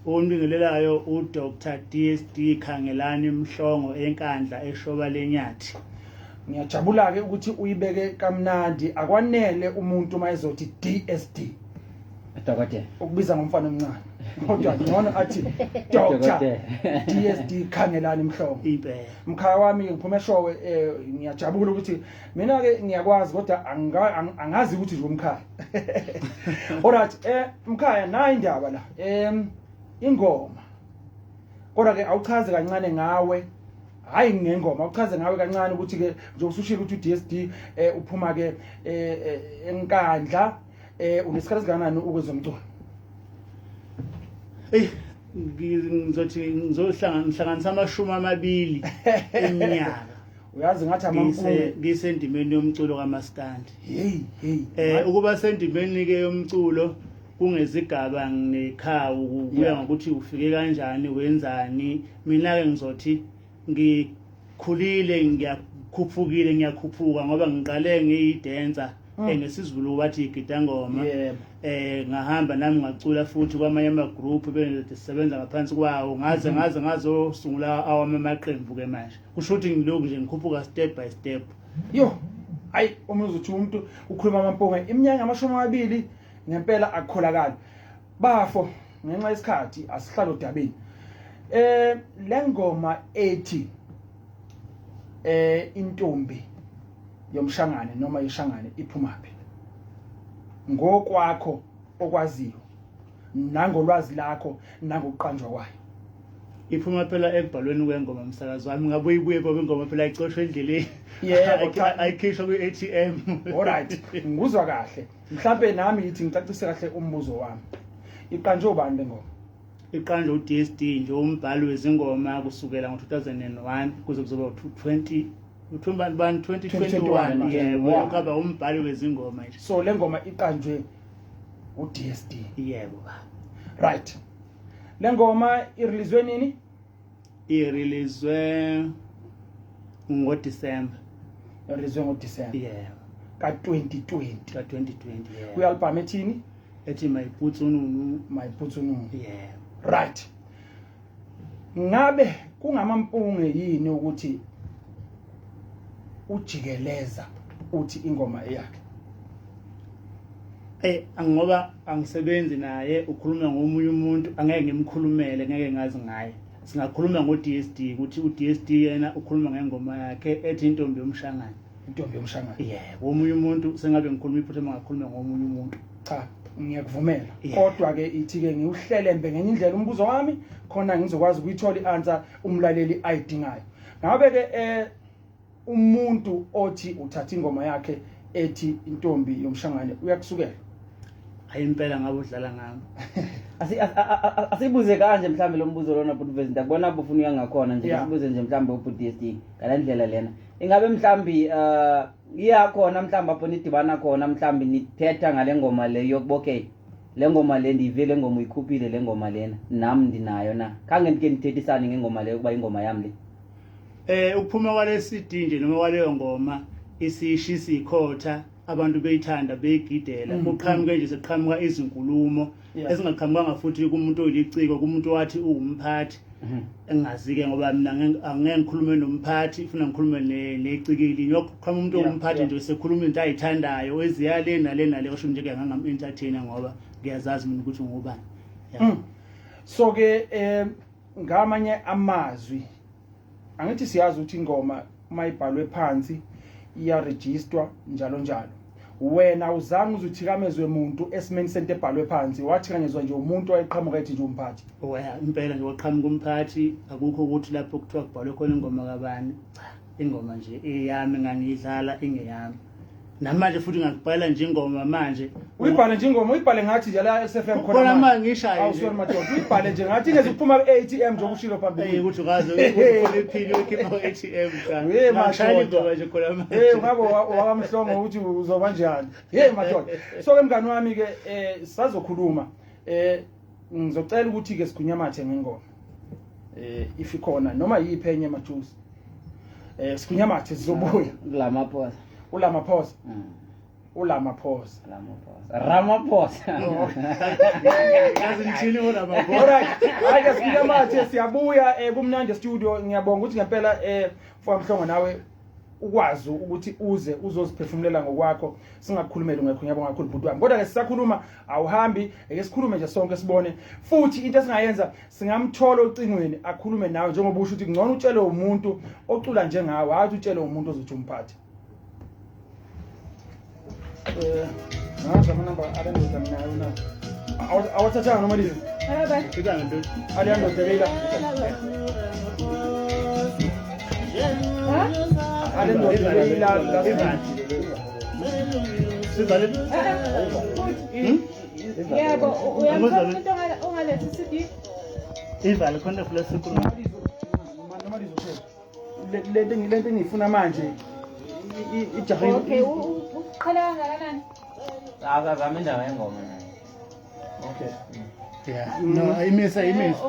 Onibingelelayo uDr DSD Khangelani Mhlongo eNkandla eShoba leNyathi. Ngiyajabula ke ukuthi uyibeke kamnandi, akwanele umuntu uma ezothi DSD. Dokotela. Ukubiza ngomfana omncane. Kodwa ngcono athi Dr DSD Khangelani Mhlongo. Impela. Mkhaya wami ngiphuma eShowe, ngiyajabula ukuthi mina ke ngiyakwazi kodwa angazi ukuthi nje umkhaya. Alright, mkhaya, nayi indaba la. Ingoma. Kodwa ke awuchaze kancane ngawe, hayi ngengoma, awuchaze ngawe kancane ukuthi ke nje usushilo ukuthi uDSD uphuma ke eNkandla, unesikhathi esingakanani ukwezomculo? Ey, ngizothi ngizohlangana ngihlanganisa 20 eminyaka. Uyazi ngathi amampunge. Ngisendimeni yomculo kaMaskandi. Hey hey. Ukuba sendimeni ke yomculo kungezigaba nekhawu, kuya ngokuthi ufike kanjani, wenzani. Mina ke ngizothi ngikhulile, ngiyakhuphukile, ngiyakhuphuka ngoba ngiqale ngiyidancer, ngesiZulu bathi igidangoma. Ngahamba nami ngacula futhi kwamanye ama group bengisebenza ngaphansi kwawo, ngaze ngaze ngazosungula awami amaqembu ke manje. Kusho ukuthi ngilokhu nje ngikhuphuka step by step. Yo, hayi, uma uzothi umuntu ukhuluma amampunge, iminyaka 20 ngempela akukholakali. Bafo, ngenxa yesikhathi asihlale odabeni. Le ngoma ethi intombi yomshangane noma ishangane iphumaphi ngokwakho okwaziyo nangolwazi lakho nangokuqanjwa kwayo? Iphuma phela ekubhalweni kwengoma, msakazi wami. Ngabuye ibuye ngoba ingoma phela ayicoshwe endleleni. Yebo, cha. Ayikhishwa kwi-ATM. Alright, ngikuzwa kahle. Mhlambe nami ngithi ngicacise kahle umbuzo wami. Iqanjwe ubani le ngoma? Iqanjwe uDSD nje, umbhali wezingoma, kusukela ngo-2001 kuze kuzoba u-20 2021, yebo. Ukaba umbhali wezingoma nje. So le ngoma iqanjwe uDSD? Yebo. Right, le ngoma ireleaswe nini? Ireleaswe ngoDisemba. Ireleaswe ngoDisemba? Yebo. Ka-2020? Ka-2020, yebo. Kwi-album ethini? Ethi Mayiputsununu. Mayiputsununu. Yebo. Right, ngabe kungamampunge yini ukuthi ujikeleza uthi ingoma eyakhe? Ngoba angisebenzi naye, ukhuluma ngomunye umuntu, angeke ngimkhulumele, ngeke ngazi ngaye. Singakhuluma ngo-DSD ukuthi u-DSD yena ukhuluma ngengoma yakhe ethi Intombi Yomshangane. Intombi Yomshangane. Yebo, omunye umuntu sengabe ngikhuluma iphutha uma ngakhuluma ngomunye umuntu. Cha, ngiyakuvumela. Kodwa ke ithi ke ngiwuhlelembe ngenye indlela umbuzo wami khona ngizokwazi ukuyithola i-answer umlaleli ayidingayo. Ngabe ke umuntu othi uthatha ingoma yakhe ethi Intombi Yomshangane uyakusukela? Hayi, impela ngabe udlala ngami. Asibuze kanje mhlambe lo mbuzo lona, bhuti Vezin, ndakubona bufuna uya ngakhona nje. Sibuze nje mhlambe ubhuti DSD ngale ndlela lena, ingabe mhlambi iyakhona mhlambi apho nidibana khona, mhlambi nithetha ngale ngoma le yokuba okay, le ngoma le ndiyive, le ngoma uyikhuphile, le ngoma lena nam ndinayo na? Khange ndike nithethisane ngengoma leyo ukuba ingoma yam le? Ukuphuma kwale CD nje noma kwaleyo ngoma isishisa ikhotha, abantu beyithanda, beyigidela, kuqhamuke nje seqhamuka izinkulumo ezingaqhamukanga futhi kumuntu oyiliciko, kumuntu owathi uwumphathi. Engingazi-ke ngoba mina angeke ngikhulume nomphathi, funa ngikhulume necikili. Ngiyoqhamuka umuntu owumphathi nje sekhuluma into ayithandayo eziya le nale nale, osho nje ke ngangam-entertainer ngoba ngiyazazi mina ukuthi ngubani. So ke ngamanye amazwi, angithi siyazi ukuthi ingoma uma ibhalwe phansi iyarejistwa njalo njalo. Wena uzange uzuthikamezwe muntu esimeni sento ebhalwe phansi, wathikanyezwa nje umuntu wayeqhamuka ethi nje umphathi? Oya, impela nje waqhamuka umphathi. Akukho ukuthi lapho kuthiwa kubhalwe khona ingoma kabani. Cha, ingoma nje eyami, ngangiyidlala ingeyami. Namanje futhi ngakubhala nje ingoma manje. Uyibhale nje ingoma, uyibhale ngathi nje la SFM. Khona manje ngishaye. Awu, sorry madoda, uyibhale nje ngathi ingeze ukuphuma ku-ATM nje okushilo phambili. Ukuthi ukaze ufune iphini uyikhipha ku-ATM, cha. Hey, ngashaya madoda. Ingoma nje khona manje. Hey, ngabe wakamhlongo ukuthi uzoba njani. Hey madoda, so ke mngani wami ke sazokhuluma, ngizocela ukuthi ke sigunyamathe ngengoma if ikhona noma yiphi enye majuice, sigunyamathe, sizobuya. Kulamaphosa. Ulamaphosa. uLamaphosa. Ramaphosa. Ramaphosa. Yazi ngithini ngoRamaphosa. Alright, hayi ke sifike manje siyabuya kumnandi studio. Ngiyabonga ukuthi ngempela mfowethu nawe ukwazi ukuthi uze uzoziphefumulela ngokwakho, singakukhulumeli ungekho. Ngiyabonga kakhulu bhuti wami. Kodwa ke sisakhuluma, awuhambi, ake sikhulume nje sonke sibone. Futhi into esingayenza, singamthola ocingweni akhulume nawe, njengoba usho ukuthi ngcono utshele umuntu ocula njengawe, hayi utshele umuntu ozothi umphathe. Ngazi amanamba alendoda nginayo na? Awathathanga noma lizo? Fika ngento. Aleyandoda beyila. Alendoda beyila la. Sizale. Yebo, uyamthola umuntu ongalethi CD. Ivale khona futhi sikhuluma. Noma lizo lento engiyifuna manje ijahe. Okay, uqhele kangakanani? Akazama indaba yengoma naye. Okay. Yeah. No, imisa imisa.